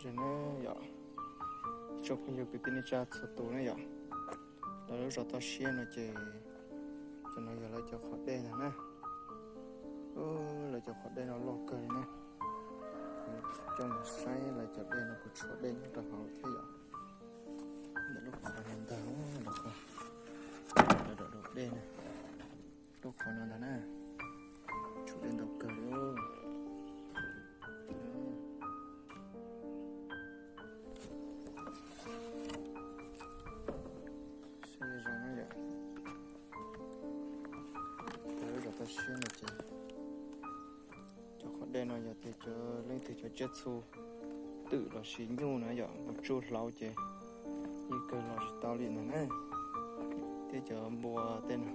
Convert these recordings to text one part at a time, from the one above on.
Na yom, tsoom phooj ywg kwv tij neej tsa txhua tus na yom, lawv lub zos toj siab no ces, cov no yog lawv cov qhov dej ntag na. Lawv cov qhov dej no loj kawg li na. Coj mus saib lawv cov dej no puas tshuav dej nyob rau hauv thiab yom. Ntawm lub qhov no ntag, lub qhov, lawv dej na, lub qhov no ntag na, tshuav dej ntau kawg li. Saib zoo na yom, lub zos toj siab no ces cov qhov dej no yog tias cov leej twg cov tsiaj txhu twm los sis nyuj na yom, mus tsuj hlauv ces yeej kawg los tsis tau li ntag na. Thiab cov npua tej no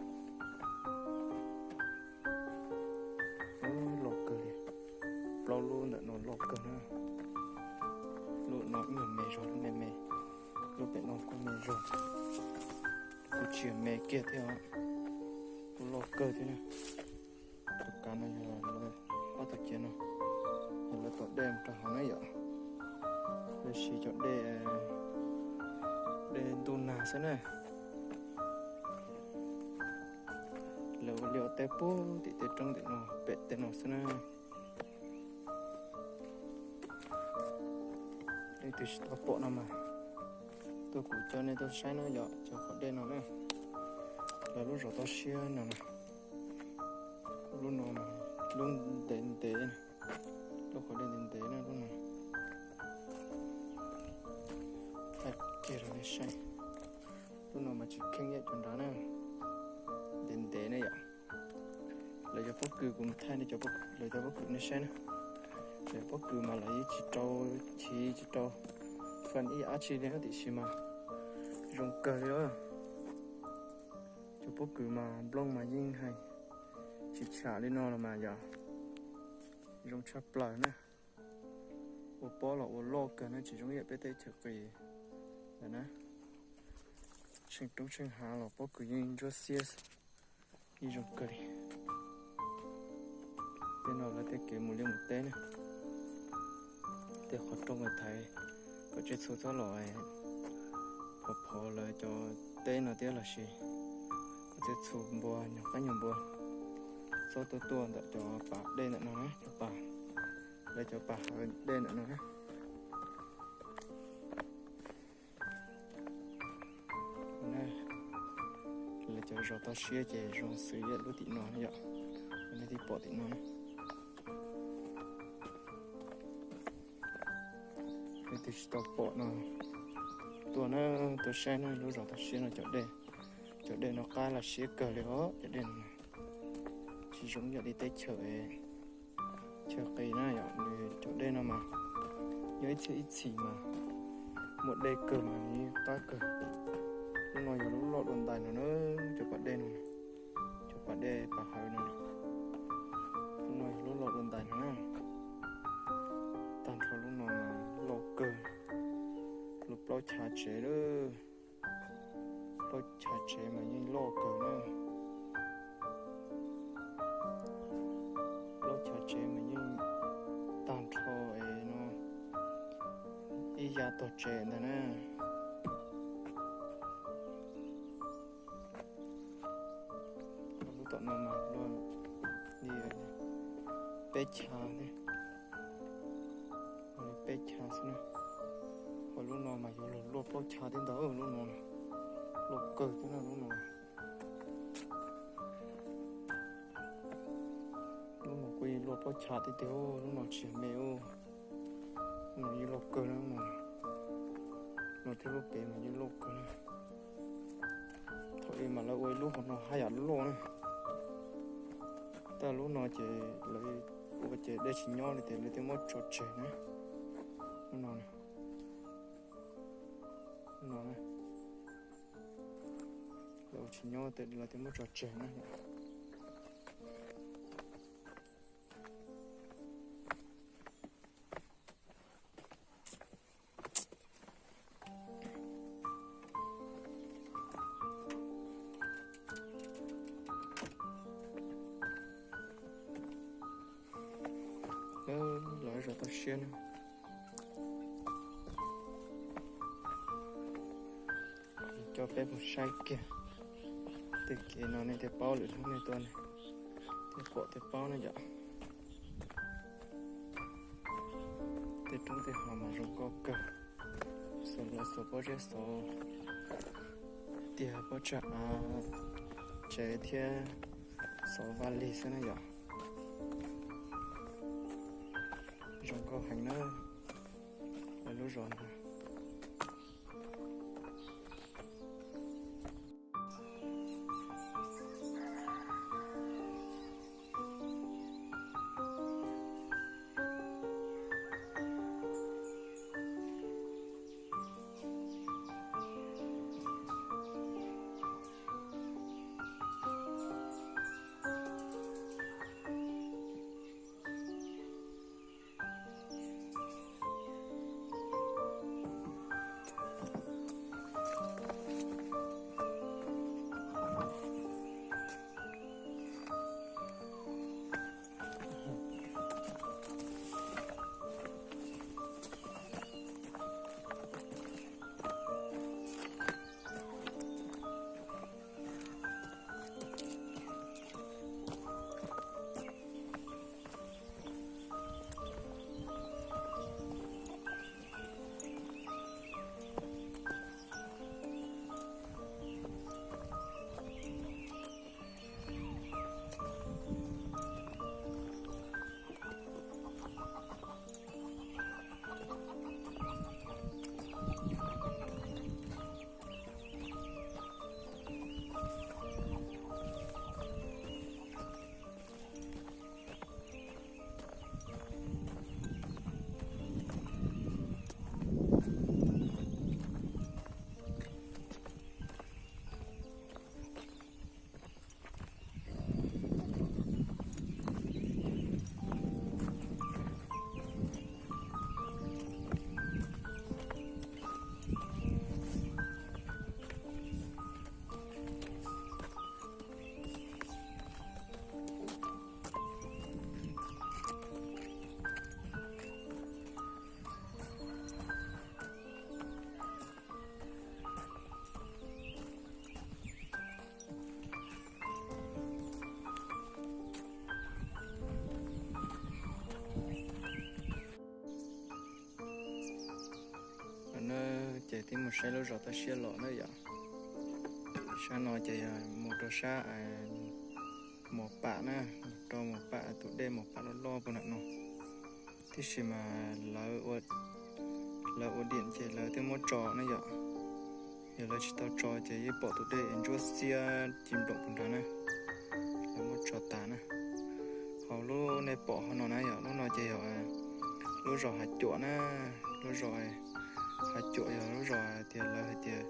loj kawg li, plaub lub ntawm no loj kawg na. Lub no ib nyuag me zog, lub me me, lub pem no kuj me zog, kuj tsis me kiag thiab, kuj loj kawg thiab na. Tus kav no yog lawv ob tug ciav no, yog lawv tom dej mus rau hauv na yom. Lawv siv cov dej, dej ntuj nag xwb na. Lawv ua liaj ua teb puag tim tej roob tim no, pem tej no xwb na. Leej twg tsis tau pom no mas tuaj kuv coj nej tuaj saib na yom, cov qhov dej no na. Lawv lub zos toj siab no na, lub no, lub ntev ntev, lub qhov dej ntev ntev na lub no. Thaij kiag rau nej saib, lub no mas tsis kheej ib yam cov nrad na, ntev ntev na yom. Lawv cov pob kws kuv mus thaij nej, lawv cov pob kws nej saib na. Lawv pob kws mas lawv yeej tsis rau chiv tsis rau fab ib yam dab tsi li na, tiam sis mas zoo kawg li os. Cov pob kws mas nplooj mas yeej hais tsis tsham li no los mas yom, zoo tshaj plaws na. Ua pob los ua loj kawg na, tsis zoo ib yam peb teb chaws qis ntawd na. Tsheej roob tsheej hav los pob kws yeej ntsuab xiab, yeej zoo kawg li. Tej no lawv tej kev mus liaj mus teb na. Tej qhov rooj thaiv kom tsiaj txhu txhob los phov phov lawv cov teb no thiab los sis kom tsiaj txhu npua nyuag qaib nyuag npua txhob tuaj tuaj ntawm cov pas dej ntawm no na, cov pas, lawv cov pas hawv dej ntawm no na. Lawv cov zos toj siab ces zoo xws li lub tim no yom, nej twb pom tim no na. Leej twg tsis tau pom no tuaj na, tuaj saib na, lub zos toj siab no cov dej, cov dej no qab los siab kawg li os, cov dej no tsis zoo yam li teb chaws, chaw qis na yom, nws cov dej no mas nyob ib txhia ib txhis mas muaj dej kawg mas nws qab kawg. Lub no yog lub loj dua ntais no na, cov pas dej no, cov pas dej pas hawv no, lub no yog lub loj dua ntais no na. Tag nrho lub no mas loj kawg, lub plaub chav tsev lawm. Plaub chav tsev mas yeej loj kawg na. Plaub chav tsev mas yeej tag nrho es no ib yav tog tsev ntag na. Lub tom no mas luaj li peb chav thiab, peb chav xwb na. Ho lub no mas yuav luag luaj plaub chav thiab ntag, lub no luaj kawg thiab na lub no. Lub no kuj yeej luaj plaub chav tiag tiag, lub no tsis yog me ub. Lub no yeej loj kawg na, lub no, no thiab lub pem mas yeej loj kawg na. Thaum ub mas lawv ua ib lub hauv no haj yam loj na. Tab lub no ces lawv ua ces dej tsis nyob li ces lawv thiaj muab tso tseg na. Lub no, lub no, lawv ua tsis nyob ces lawv thiaj muab tso tseg na. Lawv zos toj siab na. Coj peb mus saib kiag tej kev no nej thiaj paub lwm hnub nej tuaj ne, thiaj pom thiaj paub na yom. Tej roob tej hav mas zoo nkauj kawg, xov lawv xov pob zeb xov tiag pob tsag av tsev thiab xov vaj lig xwb na yom. Zoo nkauj heev na, lawv lub zos no. Ces twb mus saib lub zos toj siab los na yom. Sab no ces yog mus rau sab Mos Pam na, mus rau Mos Pam tus dej Mos Pam loj loj puag nram no. Tiam sis mas lawv ua diam ces lawv twb muab tso na yom. Yog lawv tsis tau tso ces yeej pom tus dej ntsuab xiab ci nploom puag nrad na. Lawv muab tso tas na. Ho lub nej pom hauv no na yom, lub no ces yog lub zos Hav Cuam na. Lub zos Hav Cuam yog lub zos tias lawv hais tias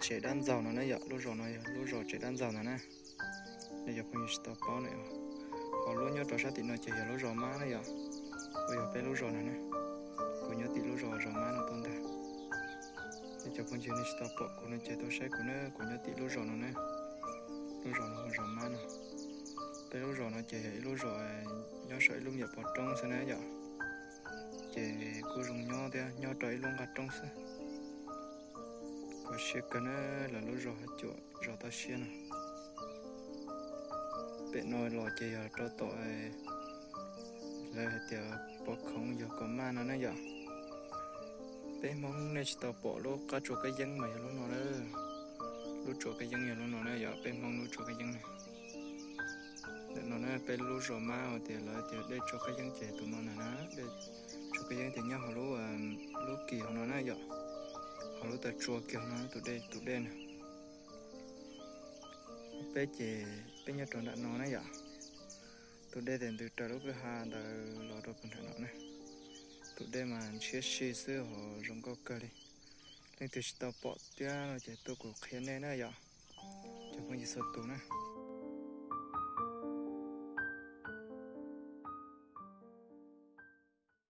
tsev dab ntxaug no na yom. Lub zos no yog lub zos tsev dab ntxaug ntag na. Nej cov phooj ywg tsis tau paub na. Ho lub nyob rau sab tim no ces yog lub zos Mab na yom. Kuj yog peb lub zos no na. Kuv nyob tim lub zos zos Mab no tuaj ntag. Nej cov phooj ywg nej tsis tau pom kuv no ces tuaj saib kuv na, kuv nyob tim lub zos no na. Lub zos no hu zos Mab no. Peb lub zos no ces yog ib lub zos nyob saum ib lub me nyuam pov roob xwb na yom. Ces kuj zoo nyob thiab, nyob rau ib lub nqaj roob xwb. Kho siab kawg na, lawv lub zos Hav Cuam zos toj siab no. Pem no los ces yog rau tom lawv hais tias pov khoov yog kom maj no na yom. Peb Hmoob nej tsis tau pom lub qab tsua kab yeeb mas yog lub no na. Lub tsua kab yeeb yog lub no na yom, peb Hmoob lub tsua kab yeeb na. Ntawm no na peb lub zos Mab uas tias lawv tias dej tsua kab yeeb ces tus no ntag na, dej tsua kab yeeb ces nyob hauv lub, lub kis hauv no na yom, hauv lub taw tsua kis hauv no tus dej, tus dej na. Peb ces peb nyob rau nram no na yom, tus dej ces ntws raws lub kwj ha ntawd los rau puag nram no na. Tus dej mas ntshiab si xwb ho zoo nkauj kawg li. Leej twg tsis tau pom thiab no ces tuaj kuv qhia nej na yom, cov phooj ywg txhua tus na.